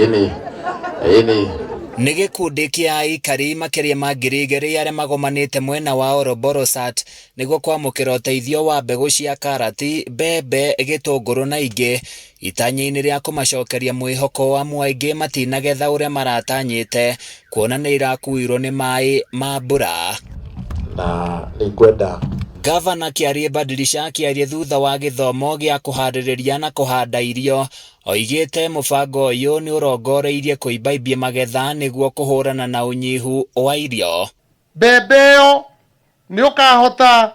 Ĩni, ĩni. Nĩ gĩkundi kĩa aikari makĩria ma 2,000 arĩa magomanĩte mwena wa Oroborosat nĩguo kwamũkĩra ũteithio wa mbegũ cia karati, mbembe, gĩtũngũrũ na ingĩ itanya-inĩ rĩa kũmacokeria mwĩhoko amu aingĩ matinagetha ũrĩa maratanyĩte kuona nĩ irakuirwo nĩ maĩ ma mbura. Na nĩ ngwenda Gavana Kĩarie Badilisha akĩaria thutha wa gĩthomo gĩa kũharĩrĩria na kũhanda irio oigĩte mũbango ũyũ nĩ ũrongoreirie kũimbaimbia magetha nĩguo kũhũrana na ũnyihu wa irio. Mbembe ĩyo nĩ ũkahota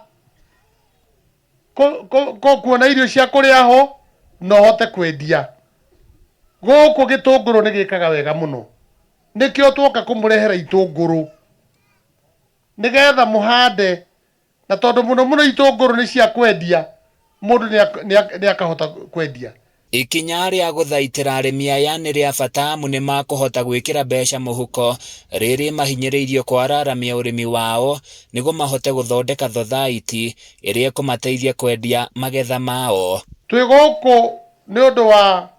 kuona irio cia kũrĩa ho na ũhote kwendia. Gũkũ gĩtũngũrũ nĩ gĩkaga wega mũno, nĩkĩo twoka kũmũrehera itũngũrũ nĩgetha mũhande, na tondũ mũno mũno itũngũrũ nĩ cia kwendia, mũndũ nĩ akahota kwendia. Ikinya rĩa gũthaitĩra arĩmi aya nĩ rĩa bata amu nĩ makũhota gwĩkĩra mbeca mũhuko rĩrĩ mahinyĩrĩirio kwararamia ũrĩmi wao nĩguo mahote gũthondeka thothaiti ĩrĩa ĩkũmateithia kwendia magetha mao. Twĩ gũkũ nĩ ũndũ wa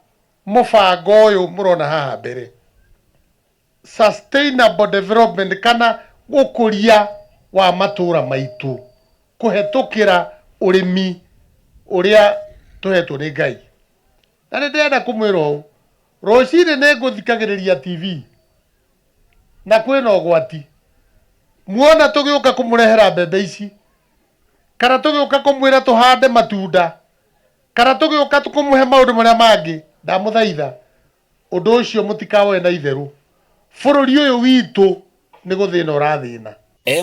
mũbango ũyũ mũrona haha mbere, sustainable development kana ũkũria wa matũra maitũ kũhetũkĩra ũrĩmi ũrĩa tũhetwo nĩ Ngai. Na nĩ ndĩrenda kũmwĩra ũũ, rũcinĩ nĩ ngũthikagĩrĩria TV na kwĩna ũgwati. Muona tũgĩũka kũmũrehera mbembe ici, kana tũgĩũka kũmwĩra tũhande matunda, kana tũgĩũka kũmũhe maũndũ marĩa mangĩ, ndamũthaitha ũndũ ũcio mũtikawoe na itherũ. Bũrũri ũyũ witũ nĩ gũthĩna ũrathĩna.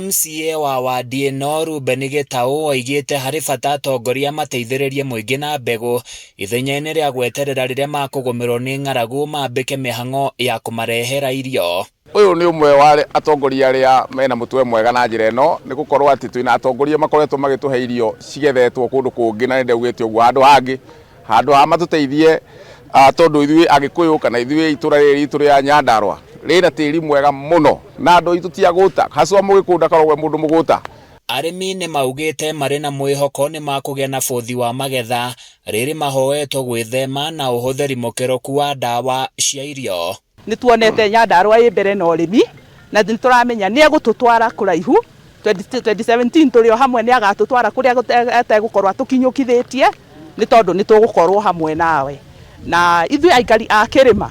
MCA wa wadi ĩno Reuben Gĩtaũ oigĩte harĩ bata atongoria mateithĩrĩrie mũingĩ na mbegũ ithenya-inĩ rĩa gweterera rĩrĩa makũgũmĩrwo nĩ ng'aragu mambĩke mĩhang'o ya kũmarehera irio. Ũyũ nĩ ũmwe wa atongoria arĩa mena mũtwe mwega na njĩra ĩno, nĩ gũkorwo atĩ twĩna atongoria makoretwo magĩtũhe irio cigethetwo kũndũ kũngĩ, na nĩ ndaugĩte ũguo handũ hangĩ, handũ ha matũteithie tondũ ithuĩ Agĩkũyũ kana ithuĩ itũra rĩrĩ ritũ rĩa Nyandarũa rĩna tĩri mwega mũno na andũ aitũ ti agũta, haswa Mũgĩkũyũ ndakoragwo e mũndũ mũgũta. Arĩmi nĩ maugĩte marĩ na mwĩhoko nĩ makũgĩa na bũthi wa magetha rĩrĩ mahoetwo gwĩthema na ũhũthĩri mũkĩrũku wa ndawa cia irio. Nĩ tuonete Nyandarũa ĩ mbere na ũrĩmi na nĩ tũramenya nĩ egũtũtwara kũraihu. 2017 tũrĩ o hamwe nĩ agatũtwara kũrĩa ategũkorwo atũkinyũkithĩtie nĩ tondũ nĩ tũgũkorwo hamwe nawe. Na ithuĩ aikari a kĩrĩma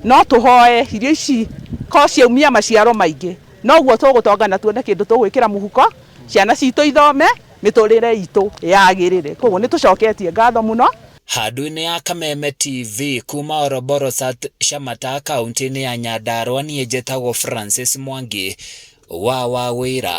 no tũhoe irio ici ko ciaumia maciaro maingĩ noguo tũgũtonga na tuone kĩndũ tũgwĩkĩra mũhuko, ciana citũ ithome, mĩtũrĩre itũ yagĩrĩre. Koguo nĩ tũcoketie ngatho mũno. Handũ-inĩ ya Kameme TV kuma Oroborosat Shamata kaunti-inĩ ya Nyandarua niĩ njĩtagwo Francis Mwangi wa Wawĩra.